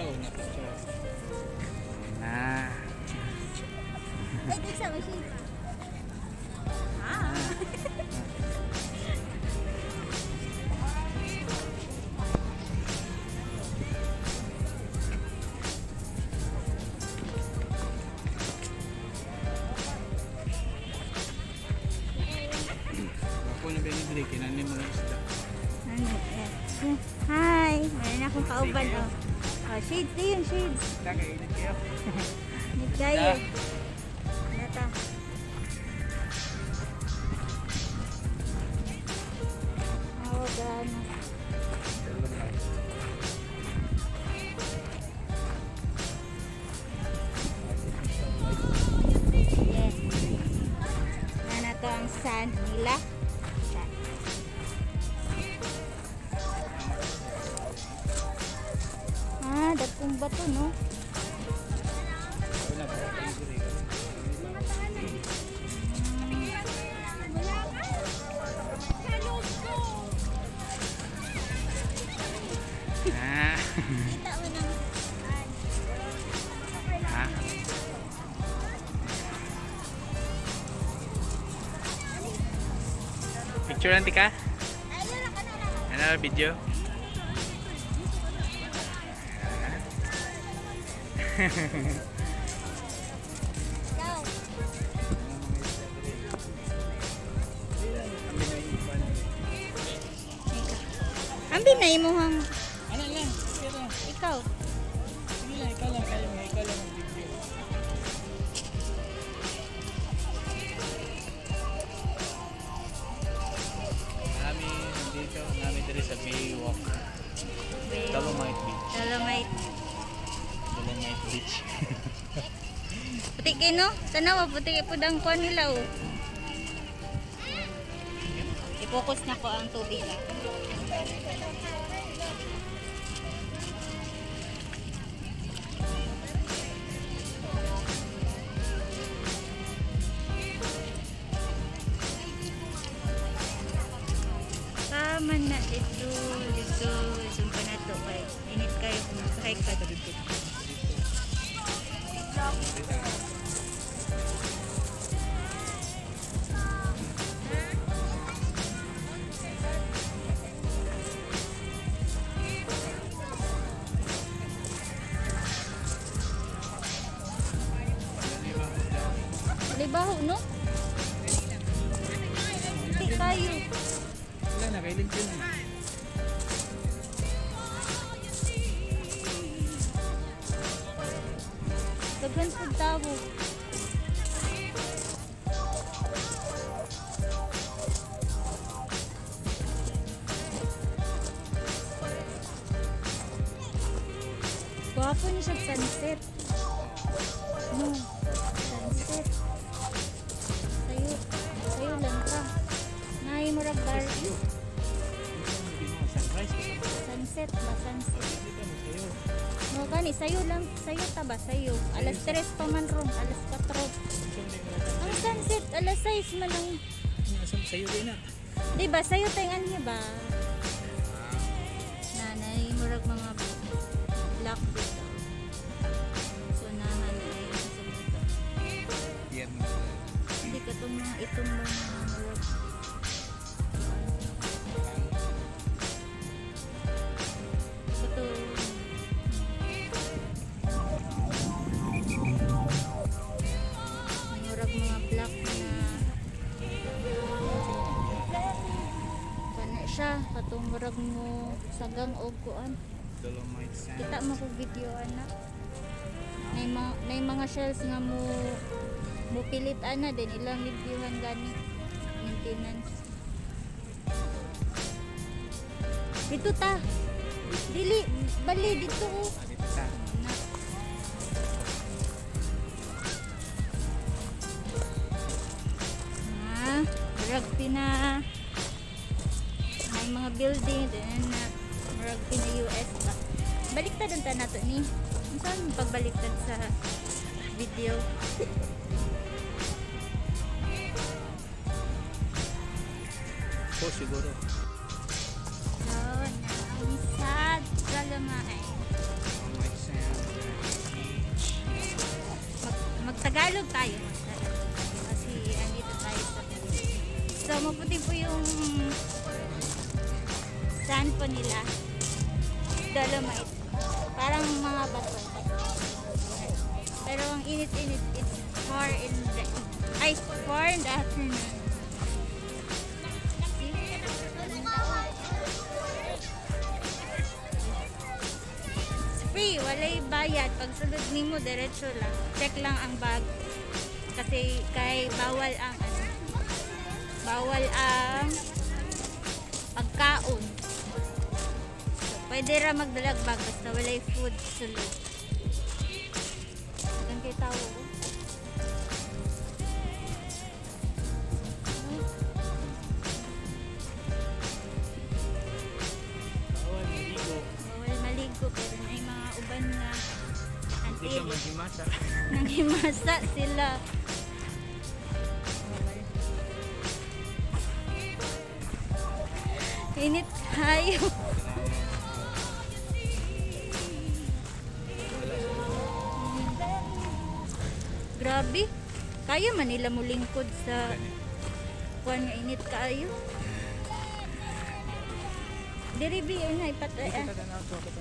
Ikaw na picture. Na. Ay, di sa machine. Ah. Ako na ba yung diri kinani mga isda. Ano, eh. Hi! Meron akong kauban, oh. Oh, shades din, shades. Kakainit kayo. Need kayo. Nata. Oh, gano. Yes. Na to ang sand nila. Sand. Ah, dagkong bato, no? Wala pa yung diri. Ah. Kita mo ng sand. Ha? Picture nanti ka? Ano video? Go. Ang binay mo hang Ano lang? Sige lang. Ikaw. Sige lang, ikaw lang kayo. Ikaw lang ang video. Kami dito, namin dito sa Baywalk. Dolomite Beach. Dolomite. Dolomite Beach. Puti kay no? Tanawa, puti kay pud ang kuan nila oh. I-focus na ko ang tubig ah. Tama na dito, dito, sumpa na to kay init kayo kung hike ka dito. Libaho, no? Hindi kayo. Wala na, kailan yun. Daghan pud tawo. Gwapo ni siya sunset. No, sunset. Sayo, sayo lang ka. Nay murag bar Sunrise. Sunset ba, sunset. Dito mo sa'yo. No gani sayo lang, sayo ta ba sayo. Alas 3 pa man ron, alas 4. Ang sunset alas 6 man ang. Nasaan sa'yo din na. Di ba sayo tayong anhi ba? Nanay, murag mga black dito. So nahan ay sa dito. Yan. Hindi ka itong mga itong mga murag. Ito. Murag mga black na kana siya katong murag mo sagang og kuan. Dolomite sand. Kita mo kog video ana. Nay mga shells nga mo mo pilit ana din ilang reviewhan gani maintenance. Dito ta. Dili bali dito oh. Ah, dito ta. Na. Ah, murag pina may mga building din na murag pina US ba. Baliktad ang ta nato ni. Unsa man pagbaliktad sa video? Po siguro. So, na ang sad Dolomite. Dolomite sand. Tagalog tayo. Tagalog tayo. Kasi andito tayo sa Pilipinas. So, maputi po yung sand po nila. Dolomite. Parang mga bato. Pero ang init-init, it's 4 in the, ay, 4 in the afternoon. See? Daming tao. It's free, walay bayad. Pag sulod nimo, diretso lang. Check lang ang bag. Kasi kay bawal ang ano, bawal ang pagkaon. So, pwede ra magdalag bag basta walay food sulod. Hanggang kay tao, oh. Bawal maligo. Bawal maligo pero na yung mga uban nga Hindi ka antilis. maghimasa. Nanghimasa sila. Bawal. Init tayo. Grabe. Kaya man nila mulingkod sa kuan nga init kaayo. Diri bi na ipatay. Ah.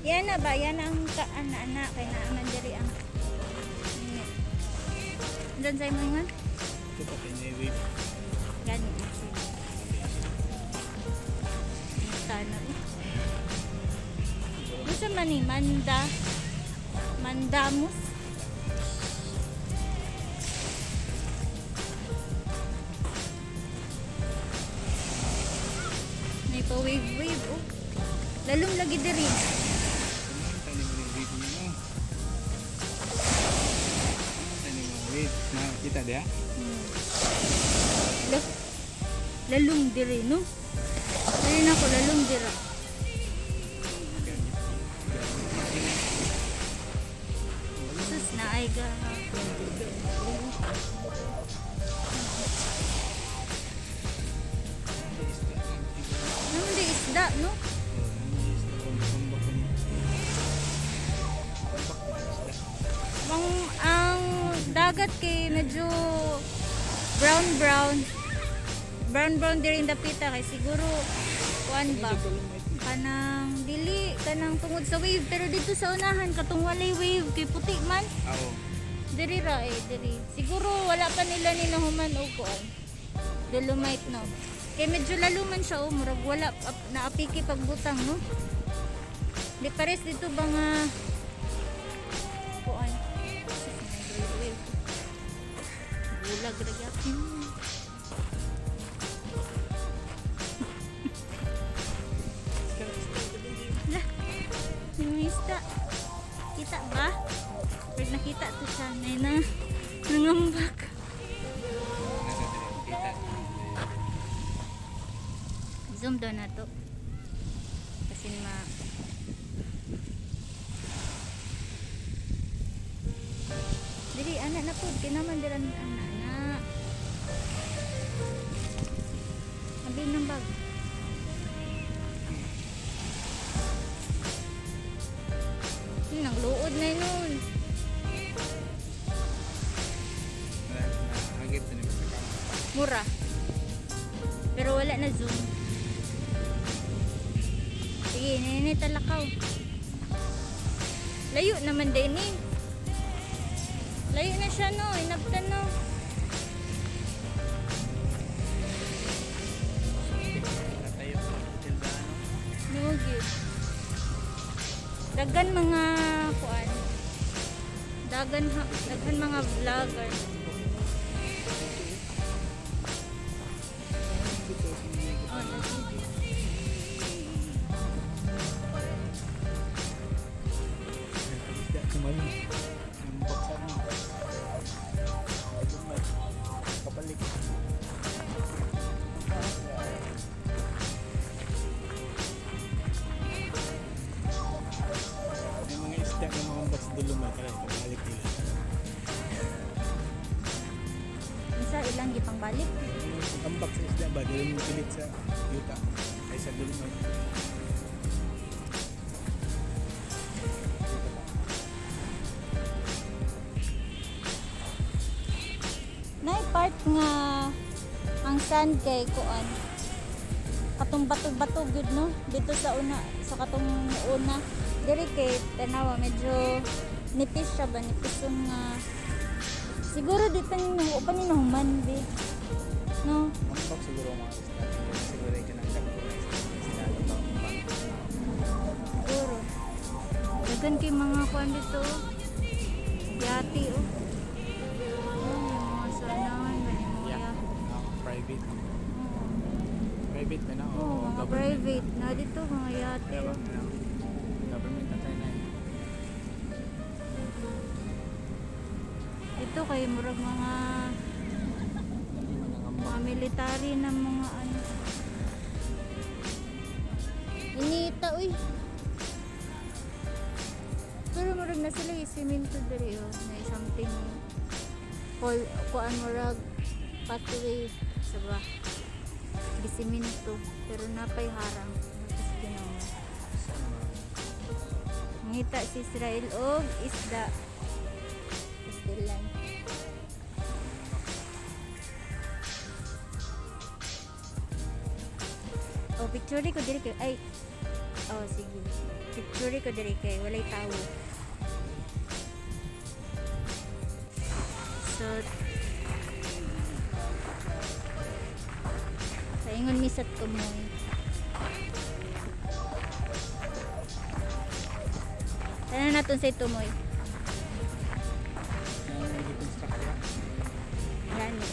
Yan na ba? Yan ang kaana-ana. Kay naaman diri ang init. Diyan sa imo ingon? Ito pa kay wave. Gani. Sana eh. Gusto man ni Manda. Mandamus. May pa wave wave oh. Lalong lagi diri. Tani mo yung wave niya mo. Tani mo wave. Na kita dia. Lalong diri no. Ayun ako lalong dira. Sus na ay ga. Naman di isda no. Ang dagat kay medyo brown brown. Brown brown diri in dapita kay siguro kuan ba kanang dili kanang tungod sa wave, pero dito sa unahan katong walay wave kay puti man. Oo. Diri ra eh, diri siguro wala pa nila ni nahuman og kuan dolomite no, kay medyo lalo man siya oh, murag wala naapiki pagbutang no. Di pares dito ba nga kuan. Bulag ra gyapon. Lah, yung isda. Kita ba? Pag nakita to siya, nay na nangambak. Kita. Zoom daw na to. Kasi ma... Dili, anak na po. Kinaman dira ang anak na. Abi ng bag. Nang luod na yun. Nahagit na naman sa camera. Mura. Pero wala na zoom. Sige, nene talakaw. Layo naman din eh. Layo na siya no, inabtan no. Tatayo sa hotel ba ano? No, gyud. Daghan mga kuan. Daghan daghan mga vlogger. Oh, lagi. Isda kumali. Ang baksa mo. Kabalik. May mga isda na mga box dulo kaya kabalik nila. Unsa ilang gipang balik? Ang box sa isda ba dili mo pilit sa yuta ay sa dulo. part nga ang sand kay kuan katong bato-bato gyud, no, dito sa una, sa katong una diri kay tanawa medyo nipis siya ba, nipis yung nga siguro dito ni nung pa ni nahuman bi, no? Mangkok siguro mga isda. Siguro ito ng dagko na isda. Isda ito ang bangkok. Siguro daghan kay mga kuan dito, oh. Yati, oh. Oh, may mga sanahan ba ni mga Yeah. yati. Private. Oo. Private ba na? Oh, O mga government? private na dito mga yate. Kaya ba? Oh. Ano? Government na tayo na eh. Ito kay murag mga Hindi man ang ambak. mga military na mga ano. Inita, uy. Pero murag na sila yung simento diri, oh, na something call kuan murag pathway sa ba. Gisimento pero napay harang. Tapos ginawa. Saan ba? Ngita si Israel og isda. Pastilan. Oh, picture ko diri kay ay. Oh, sige. Picture ko diri kay walay tawo. So, saingon mi sa tumoy. Tanan naton sa tumoy. Ang reconstruct ya. Gani.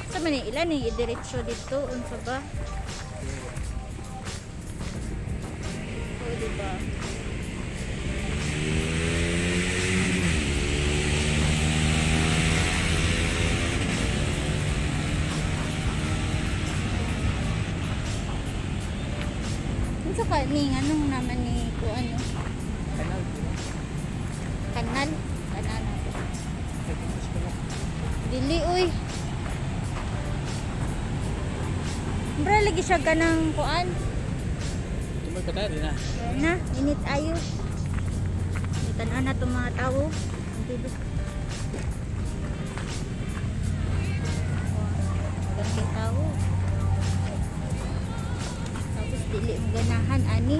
Sa man ni ilan ni idiretso dito unsa ba? O, di ba? Unsa ka ni anong naman ni ko ano? Kanal, di ba? Kanal, kanal. Nag-English pala. Dili uy. Mura lagi siya ganang kuan. Tumoy pa tayo, di na. Na, init ayo. Tan-an na itong mga tao. Ang bilis. Dagan kay tao. Tapos dili mo ganahan ani.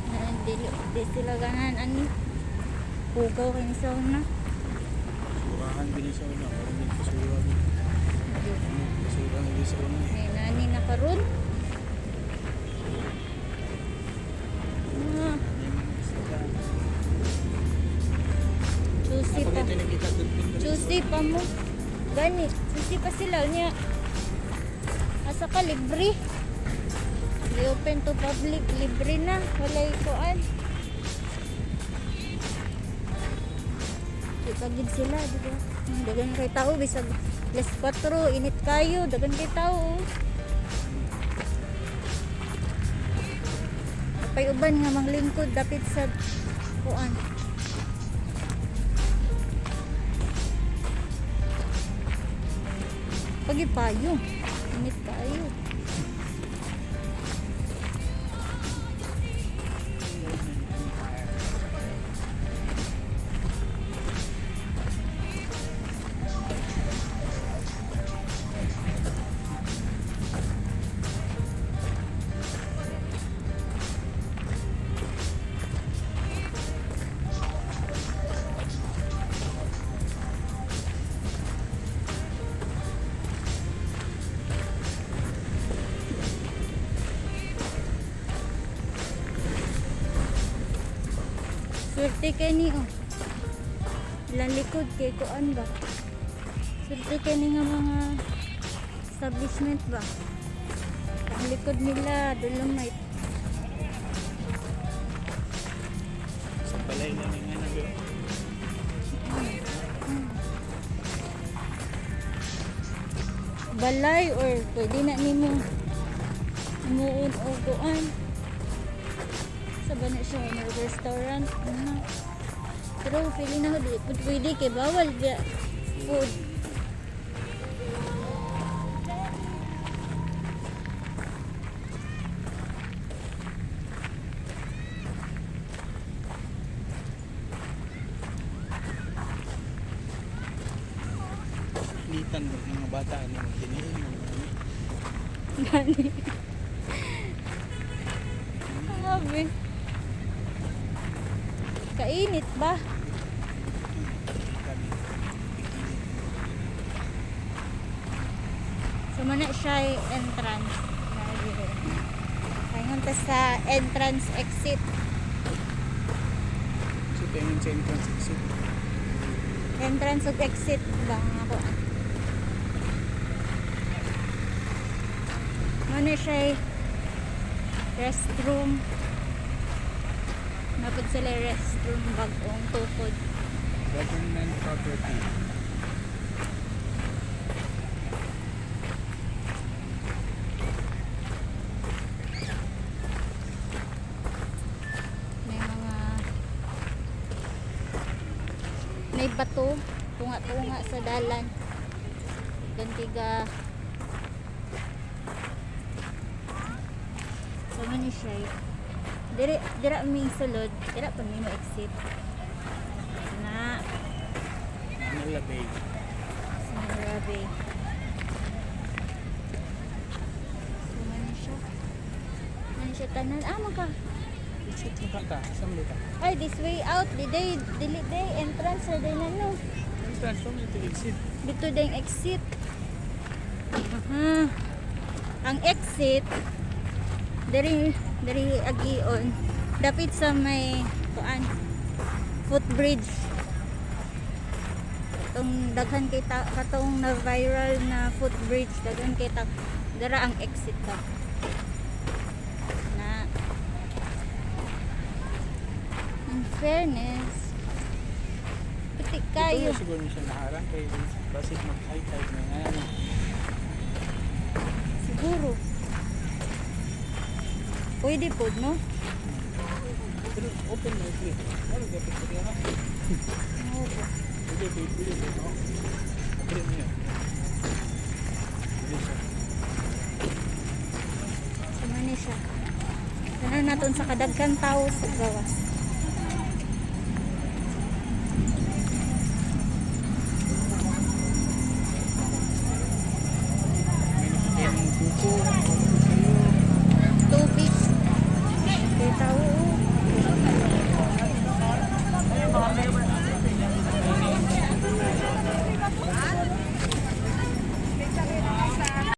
Na, dili di sila ganahan ani. Hugaw kay ni sauna. Surahan din sa una. Parang din basura din. Basura na din sa una eh. May nani na karon. Ah, May mga isda. Juicy Ako pa. dito nakita dolphin dito. Juicy pa mo. Gani, juicy pa sila niya. Asa ka libre. I-open to public, libre na. Walay kuan. Di pa gid sila, di ba? Dagan kay tao bisag alas 4, init kayo, dagan kay tao. Apay uban nga manglingkod dapit sa kuan. Pagipayo. Init kayo. Swerte kay ni oh. Ilang likod kay kuan ba? Swerte kay ni nga mga establishment ba? Ang likod nila, Dolomite. Sa balay na ni nga na Balay or pwede na nimo muon o kuan. Sa ba na siya may restaurant ano. Pero feeling na ko di pud pwede kay bawal ba food. Bata ni mo diniin mo ni. Gani. Grabe. Kainit ba? Kami. Bikini. So muna siya ay entrance. Paingon ta sa entrance exit. So tingin sa entrance exit. Entrance ug exit ba nga ako. Muna siya ay restroom. Napod sila yung restroom bagong tukod. Government property. May mga may bato tunga-tunga sa dalan. Gantiga. So man ni siya. Eh. Dire dira mi sulod, dira pa mi mo exit. Na Manila Bay. sa Manila Bay. So man ni siya. Man ni siya tanan. Ah, maka. Exit mo ka ta. Saan mo ka? Ay, this way out. Di day, dili day entrance ra day na no. Entrance mo ito exit. Dito din exit. Aha. Ang exit diri diri agion dapit sa may kuan footbridge. Katong daghan kay ta, katong na viral na footbridge daghan kay ta, dara ang exit ka. Na in fairness, puti kayo. Ito siguro siya naharang kay basig mag high tide na nga ano. Siguro. Pwede po, no? Pero open na ito. Ano dapat ko diha? Oo. Pwede pwede pwede no. Pwede mo yun. Pwede siya. Sumani siya. Tanan naton sa kadaghan tao sa gawas. May nakita yung buko.